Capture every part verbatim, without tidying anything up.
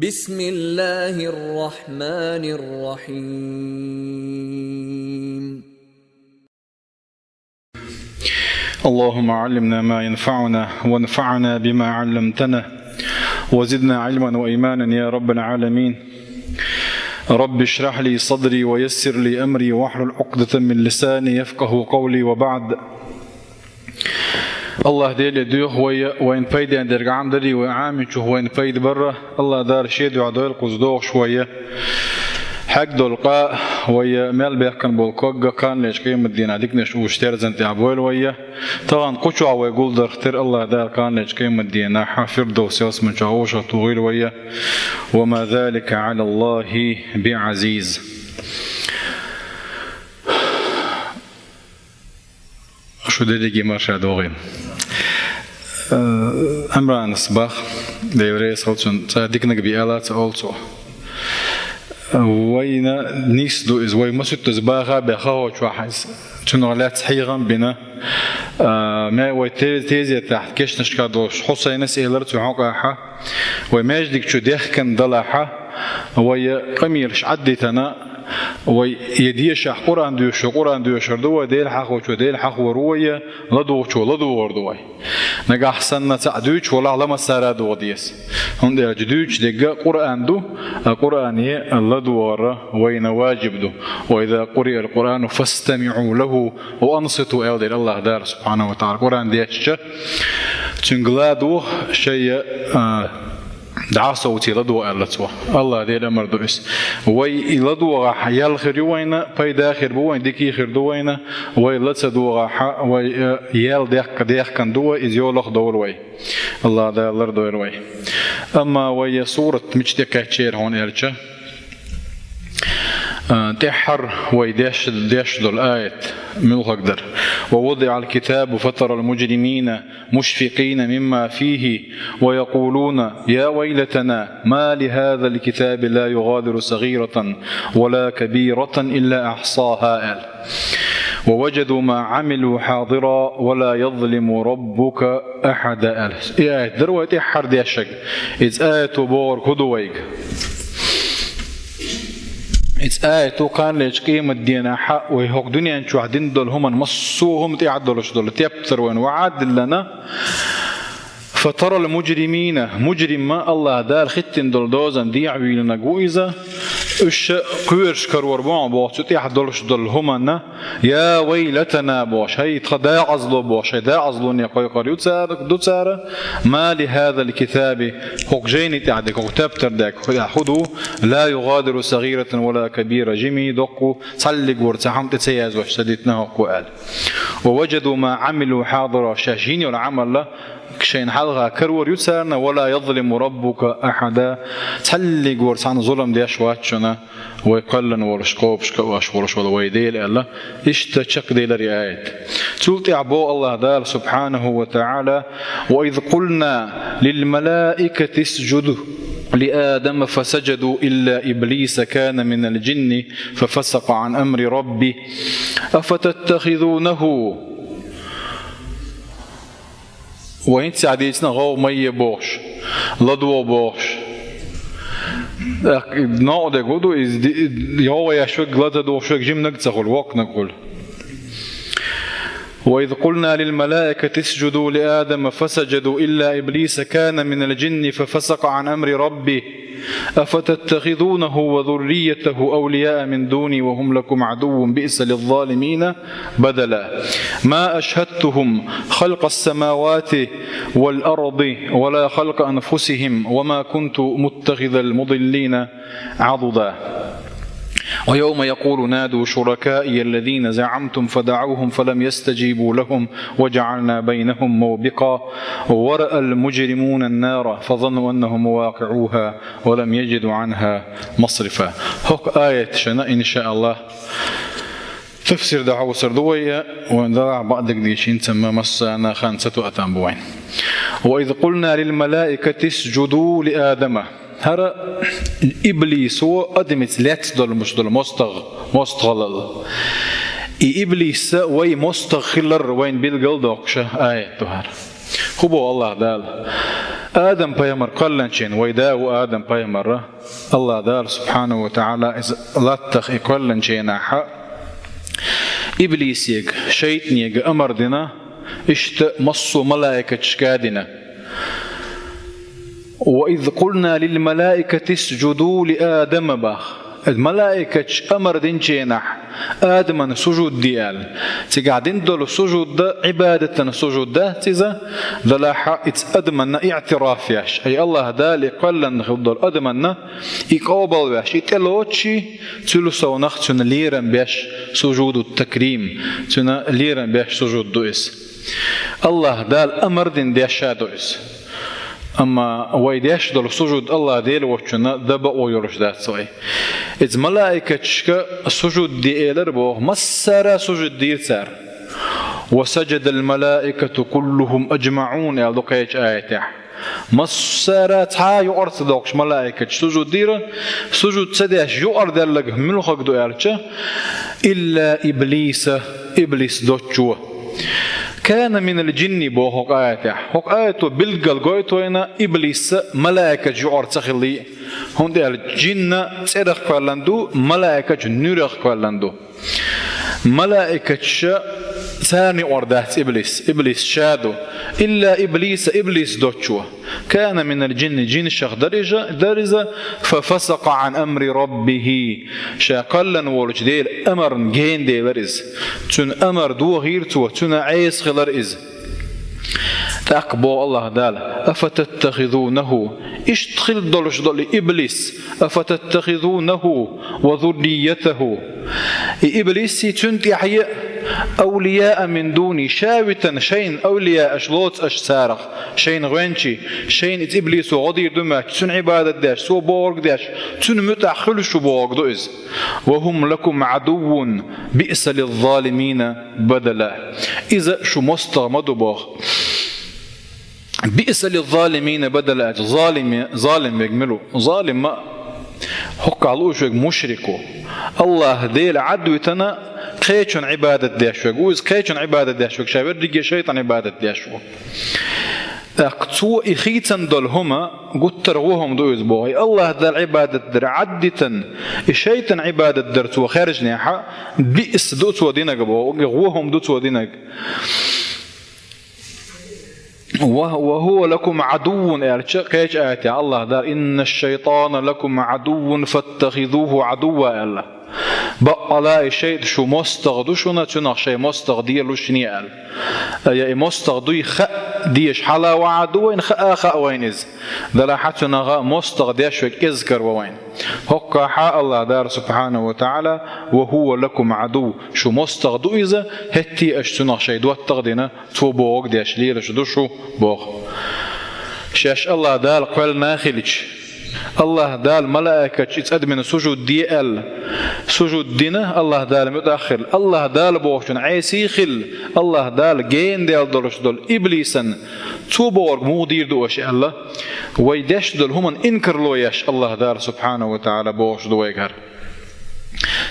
بسم الله الرحمن الرحيم. اللهم علمنا ما ينفعنا وانفعنا بما علمتنا وزدنا علما وإيمانا يا رب العالمين. رب اشرح لي صدري ويسر لي أمري واحلل عقدة من لساني يفقه قولي وبعد. Аллах Деле дуьйху вай, вайна пайден дерг Ӏамадарий, вай Ӏамийчух вайна пайда барра. Аллах Дала Шен дуьхьа дойла кхуза догӀуш вай. Хьегдолу къа вай, мел бехкан болу ког кханалечу къематдийнахь диканаш уьш терзан тӀехь бойла вай. Тахана кхучохь вай гулдарх тера Аллах Дала кханалечу къематдийнахь Фирдовс ялсаманчохь вовшахтухийла вай. وما ذلك على الله بعزيز. Шу дерриге марша догӀийла. Э, Ӏимранас бах, Дела реза хуьлда цунна, цкъа диканиг бен аьлла ца олу цо. Вайна нийса ду иза, вай масуьттаза баха бен хахочохь иза. Цунах лаьцна хьехам бина. А, ме-, вай те-, тезетахь кешнашка долуш Хьусайнас элира цу хьокъехь. Вай маьждиг чу дехкан далахь, вай къамелаш Ӏаддитана, вай я дешахь Къуръан доьшучо Къуръан доьшур ду вай, Дела хьахочо Дела хьахор ву вай, ладугӀучо ладугӀур ду вай. Нагахь санна цхьаъ дуьйцуш валахь, ламаз сара догӀа деза. ХӀунда аьлча дуьйцуш дерг Къуръан ду, а Къуръане ладугӀар вайна важиб ду. وإذا قرئ القرآن فاستمعوا له وأنصتوا, аьлла дера Аллах Дала субхьанаху ва таӀала. Къуръан дешча, цуьнга ладугӀа, шайна, а, дӀа а совций ладугӀа аьлла цо. Аллах Делан амар ду иза. Вай и ладугӀахь ял хир ю вайна, пайда хир бу вайна, дика хир ду вайна, вай ла ца дугӀахь, вай, э, ял дехка-, дехкан ду вай, иза йолах довла вай. Аллах Дала лардойла вай. Амма вай я сурат мича тӀе кхаьчнера хьуна аьлча, а, тӀаьххьара вай деш, деш долу аят муьлхарг дара. ووضع الكتاب فترى المجرمين مشفقين مما فيه ويقولون يا ويلتنا ما لهذا الكتاب لا يغادر صغيرة ولا كبيرة إلا أحصاها аьлла. ووجدوا ما عملوا حاضرا ولا يظلم ربك أحدا аьлла. И аят дара вай тӀаьххьара дешнарг. Иза аято бохург хӀун ду вайга? Иза аято кханалечу къематдийнахь вай хӀокху дуьнен чохь дина долу хӀуманна массо а хӀума тӀехь долуш долу тептар вайна охьа а диллина, فترى المجرمين, мужримма Аллах Дала хӀиттина долу дозанна дехьавийлинарг ву иза, уьш ша кхоьруш карор бу хьуна боху цу тӀехь долуш долу хӀуманна, يا ويلتنا бохуш, хӀай тхан дакъазло бохуш, хӀай дакъазлоне кхойкхур ю цара, ду цара, ما لهذا الكتاب, хӀокху жайни тӀехь дерг, хӀокху тептар дерг, хӀу тӀехь хӀун ду, لا يغادر صغيرة ولا كبيرة, жимий, доккхий, цхьаллиг вара цхьа хӀума тӀе ца яздеш ца дитина хӀокхо аьлла. ووجدوا ما عملوا حاضرا, шаьш йина йолу Ӏамал шайна хьалха карор ю царна, ولا يظلم ربك أحدا, цхьаллиг вара цхьанна зулам деш вац шуна, вай кхоьллина волуш, кхобуш, кхоош волуш волу вай Дела аьлла, иштта чекхделира и аят. Цул тӀаьхьа боху Аллах Дала субхьанаху ва таӀала: وإذ قلنا للملائكة اسجدوا لآدم فسجدوا إلا إبليس كان من الجن ففسق عن أمر ربه أفتتخذونه Вай хӀинца а дийцина гӀовгӀа ма е бохуш, ладогӀа бохуш. ТӀаккха новкъа дерг хӀун ду, иза ди-, йогӀу еш верг, ла ца догӀуш верг жиманиг ца хуьлу, воккханиг хуьлу. وإذ قلنا للملائكة اسجدوا لآدم فسجدوا إلا إبليس كان من الجن ففسق عن أمر ربه أفتتخذونه وذريته أولياء من دوني وهم لكم عدو بئس للظالمين بدلا. ما أشهدتهم خلق السماوات والأرض ولا خلق أنفسهم وما كنت متخذ المضلين عضدا. ويوم يقول نادوا شركائي الذين زعمتم فدعوهم فلم يستجيبوا لهم وجعلنا بينهم موبقا ورأى المجرمون النار فظنوا أنهم مواقعوها ولم يجدوا عنها مصرفا. ХӀокху аяташна, иншааллах, тафсир дан хьовсур ду вай, вайн далахь бакъдерг дийшинца ма массарна хан ца тоъатам бу вайн. وإذ قلنا للملائكة اسجدوا لآدم. ХӀара иблисо адамца лаьцна долуш долу мостагӀ-, мостагӀалла. И иблисца вай мостагӀ хилар вайна билгал доккхуш аят ду хӀара. ХӀун боху Аллах Дала? Адам пайхамар кхоьллинчийн, вай да ву Адам пайхамар, Аллах Дала субхьанаху ва таӀала иза латтах и кхоьллинчийнахьа, иблисега, шайтӀанега амар дина, иштта массо а малаикаташка а дина. «وإذ قلنا للملائكة اسجدوا لآدم», бах. Малаикаташ амар динчийнахь, Адаман сужуд де аьлла. Цигахь дина долу сужуд да, Ӏибадатан сужуд дац иза, делахьа иза адаман иӀтираф еш. Ай Аллах Дала и кхоьллина хилла долу адаман и къобалвеш, и тӀелоцуш, цуьлу совнах цуьнан лерам беш, сужуду такрим, цуьнан лерам беш сужуд ду иза. Аллах Дала амар дина деш а ду иза. Амма вай деш долу сужуд Аллах Дела воцчунна дан бакъо йолуш дац вай. Иза малаикаташка сужуд де элира боху, массара а сужуд дийра цара. «وسجد الملائكة كلهم أجمعون», аьлла ду кхечу аятехь. Массара а цхьа а юкъара ца доккхуш малаикаташ сужуд дийра, сужуд ца деш юкъара даьлларг муьлхарг ду аьлча, «إلا إبليس», иблис доцчо. «كان من الجن», боху хӀокху аятехь. ХӀокху аято билггал гойту вайна иблис малаикаташ юкъара ца хилла, хӀунда аьлча джинна цӀерах кхоьллина ду, малаикаташ нуьрах кхоьллина ду. Малаикаташ царна юкъара дац иблис, иблис ша ду. «إلا إبليس», иблис доцчо. «كان من الجن», джинашах дара иза, дара иза, «ففسق عن أمر ربه». Ша кхоьллина волчу Делан амарна гена делира иза. Цуьнан амар дохийра цо, цуьнан Ӏеса хилира иза. ТӀаккха боху Аллах Дала: «أفتتخذونه», иштта хилла долуш долу и иблис, «أفتتخذونه وذريته». И иблисий цуьнан тӀаьхье а, «أولياء من دوني», ша витина шайна авлияаш лоцу аша царах, шайна гӀоьнчий, шайна иза иблисо гӀо дийр ду моьтту, цуьнан Ӏибадат деш, цо бохург деш, цуьнан муьтӀахь хуьлуш ву бохург ду иза. «وهم لكم عدو، بئس للظالمين بدلا». Иза шу мостагӀа ма ду боху. «بئس للظالمين بدلا», аьлча, залиме, залим верг мила ву? Залим ма, хӀоккхахь лууш верг мушрик ву. Аллах Дела Ӏад витина кхечун Ӏибадат деш верг ву. Иза кхечун Ӏибадат деш верг, ша верриге шайтӀан Ӏибадат деш ву. ТӀаккха цо и хийцан долу хӀума гуттар а гӀо хӀума ду иза боху. И Аллах Далла Ӏибадат дар Ӏад дитина, и шайтӀан Ӏибадат дар цо хаьржинехь, биъс ду цо динарг боху, гӀо хӀума ду цо динарг. «وه-، وهو لكم عدو», аьлча, кхечу аятехь Аллах Дала: «إن الشيطان لكم عدو فاتخذوه عدوا», аьлла. Баккъала и шайтӀа шу мостагӀа ду шуна, цунах шайн мостагӀа делушне аьлла. Ая и мостагӀа дуй хаа дезаш хьала ваьхьа ду вайна, хаа а хаьа вайна иза. Делахь цунах мостагӀа деш верг эзкар ву вайна. ХӀоккхахь Аллах Дала субхьанаху ва таӀала: «وهو لكم عدو», шу мостагӀа ду иза, хӀетте аша цунах шайн доттагӀа дина, цо бохург деш лелаш ду шу, боху. Шаьш Аллах Дала кхоьллина хилча, Аллах Дала малаикаташ иза адамна сужуд де аьлла, сужуд дина, Аллах Дала муьтӀахь хилла, Аллах Дала бохучун Ӏеса хилла, Аллах Дала гена даьлла долуш долу иблисан цо бохург муха дийр ду аша аьлла, вай деш долу хӀуманна инкарло еш Аллах Дала субхьанаху ва таӀала бохуш ду вайгара.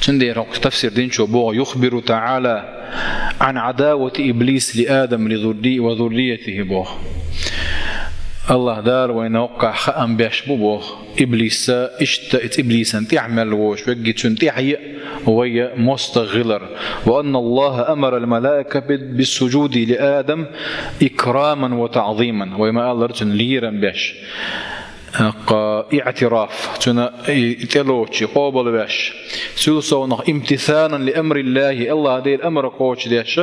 Цундела хӀокху тафсир динчо боху: «يخبر تعالى عن عداوة إبليس لآدم لذري-، وذريته», боху. Аллах Дала вайна хӀоккхахь хаам беш бу боху. Иблиса, иштта иза иблисан тӀаьхьа мел волуш верг, цуьнан тӀаьхье а вай мостагӀа хилар. «وأن الله أمر الملائكة بالسجود لآدم إكراما وتعظيما». Вай ма-аллара, цуьнан лерам беш. Кха, иӀтираф, цуьнан и тӀелоцуш, къобалвеш. Цул совнах имтисалан ли амриллахи, Аллах Делан амар кхочушдеш,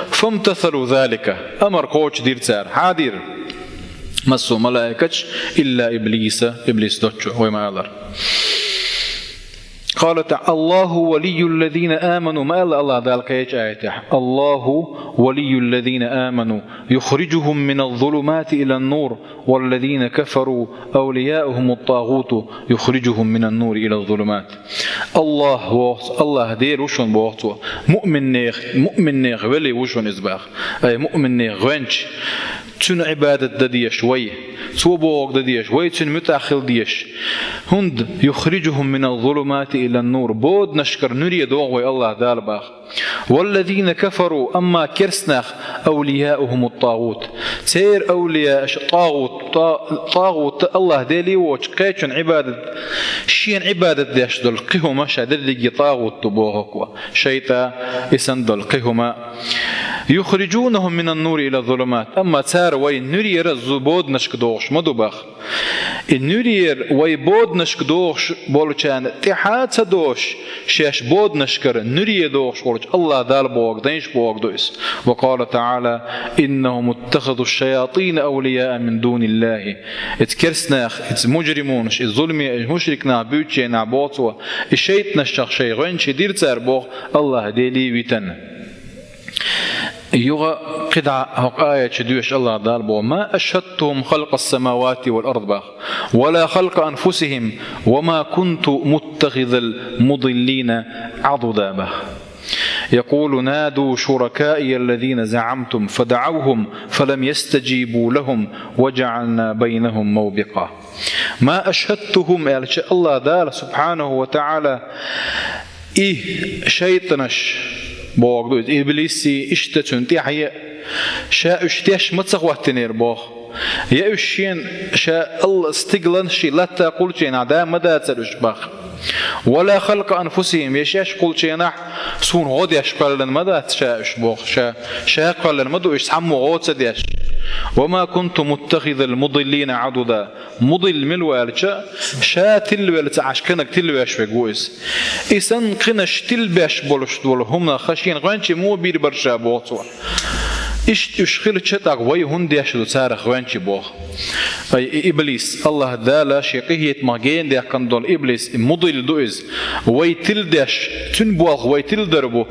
фамтасалу залика, амар кхочушдира цара. Хьан дира? Массо а малаикаташ, илла иблиса, иблис доцчу, вай ма-аллара. Къала таа-, Аллаху валийюллазина аману, ма-алла Аллах Дала кхечу аятехь. Аллаху валийюллазина аману, юхриджухум миназ-зулумати илан-нур. «Валлазина кафару авлияухумут-тагӀуту юхриджухум минан-нури илаз-зулумат». Аллах воху, Аллах Дела ву шуна боху цо. Муъминнех, муъминнех вели ву шуна иза боху. Ай, муъминнех гӀоьнча, цуьнан Ӏибадат дан дезаш вай. Цо бохург дан дезаш, вай цуьнан муьтӀахь хила дезаш. ХӀунда юхриджухум миназ-зулумати илан-нур. Боданашкара нуьре доху вай Аллах Дала боху. «Валлазина кафару», амма керстанех, «авлияухумут-тагӀут». Церан авлияаш тӀагӀут, тӀа-, тӀагӀут АллахӀ Дела воацача кхечун Ӏибадат, шена Ӏибадат деш дола кхин хӀума ша дерриге тӀагӀут ду боху-кх, шайтӀа, и санна дола кхин хӀума. «يخرجونهم من النور إلى الظلمات». Амма цар вай нуьрера зу-, боданашка дохуш ма ду боху. И нуьрера вай боданашка дохуш болчарна тӀаьхьа ца дохуш, шаьш боданашкара нуьре дохуш волчу АллахӀ Дала бохург дайша бохург ду иза. «وقال تعالى: إنهم اتخذوا الشياطين أولياء من دون الله». Иза керстанаш, иза мужримунаш, иза зуламе, иза мушрик нах буьйцучу хенахь боху цо, и шайтӀанаш шайн гӀоьнчий дира цара боху АллахӀ Дела витина. Юха кхидӀа хӀокху аят чу доьшуш АллахӀ Дала боху: «ما أشهدتهم خلق السماوات والأرض», боху, «ولا خلق أنفسهم وما كنت متخذ المضلين عضدا», боху. «يقول: نادوا شركائي الذين زعمتم فدعوهم فلم يستجيبوا لهم وجعلنا بينهم موبقا». «ما أشهدتهم», аьлча, АллахӀ Дала, субхьанаху ва таӀала, и шайтӀанаш, бохург ду иза, иблиси, иштта цунна тӀаьхье, ша уьш теш ма ца хӀоттийнера боху. Я уьш шена ша АллахӀ стигалан ши латта кхуллучу хенахь да ма дацара уьш боху. «ولا خلق أنفسهم», я шаьш кхуллучу хенахь суна гӀо деш кхоьллина ма дац ша уьш боху. Ша, ша кхоьллина ма ду уьш, цхьаммо гӀо ца деш. «وما كنت متخذ المضلين عضدا». Мудилл мила ву аьлча, ша тилла велла ца Ӏаш, кхинниг тилла веш верг ву иза. И санна кхиннаш тилла беш болуш долу хӀуманах шена гӀоьнчий муха бийр бара ша боху цо. Иштта уьш хилча, тӀаккха вай хӀунда деш ду царах гӀоьнчий боху. Ай, и иблис, АллахӀ Дала шен къинхетамах гена даьккхина долу иблис, и мудилл ду иза. Вай тилла деш, цуьнан болх вай тилла дар бу.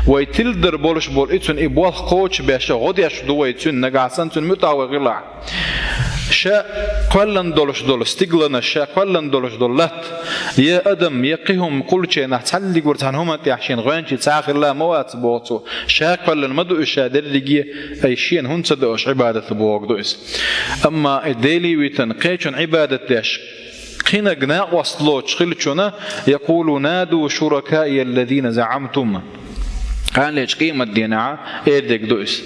Вай тилла дар болуш болу и цуьнан и болх кхочушбеш, гӀо деш ду вай цуьнан, нагахь санна цуьнан муьтӀахь вай хилахь. Ша кхоьллина долуш долу стигаланаш, ша кхоьллина долуш долу латта, я адам, я кхин хӀума кхуллучу хенахь цхьаьнггара цхьана хӀуманна тӀехь шена гӀоьнчий цхьа а хилла ма вац боху цо. Ша кхоьллина ма ду иза ша дерриге, ай шена хӀунда ца до аша Ӏибадат бохург ду иза. Амма и Дела витина кхечун Ӏибадат деш, кхинниг накъост лоцуш хилчунна, «يقول: نادوا شركائي الذين زعمتم». Кхана лечу къематдийнахь эр дерг ду иза.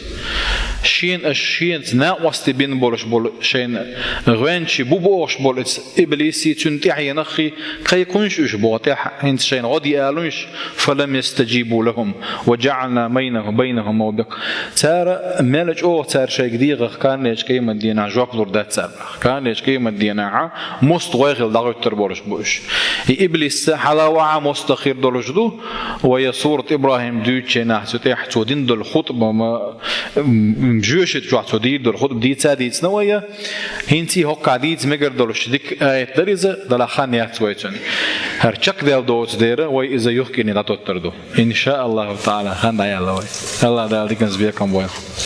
Шена аша шеца накъостий бина болуш болу шайна гӀоьнчий бу бохуш болу иза иблиси, цуьнан тӀаьхьенаххий, кхайкхуьнша уьш боху тӀаьхьа, хӀинца шайна гӀо де алуьнша, «فلم يستجيبوا لهم وجعلنا بينهم، بينهم موبقا». Цара мел чӀогӀа цара шайга дегӀах кхана лечу къематдийнахь жоп лур дац цара. Кхана лечу къематдийнахь мостагӀой хилла дӀахӀуьттур болуш бу уьш. И иблис хьала вахьа мостагӀа хир долуш ду, вай сурат ИбрахӀим дуьйцучу хенахь цу тӀехь цо дина долу хутба ма, м, жоьжахати чохь цо дийр долу хутба дийца а дийцина вай, хӀинца и хӀоккхахь дийца мегар долуш дика аят дара иза, делахь хан яц вай цуьнан. ХӀара чекхдаьлла доцу дера вай иза юхкӀиний дӀатоттур ду. Иншааллаху таӀала, хан дӀаяьлла вай. АллахӀ Дала диканца бекхам бойла.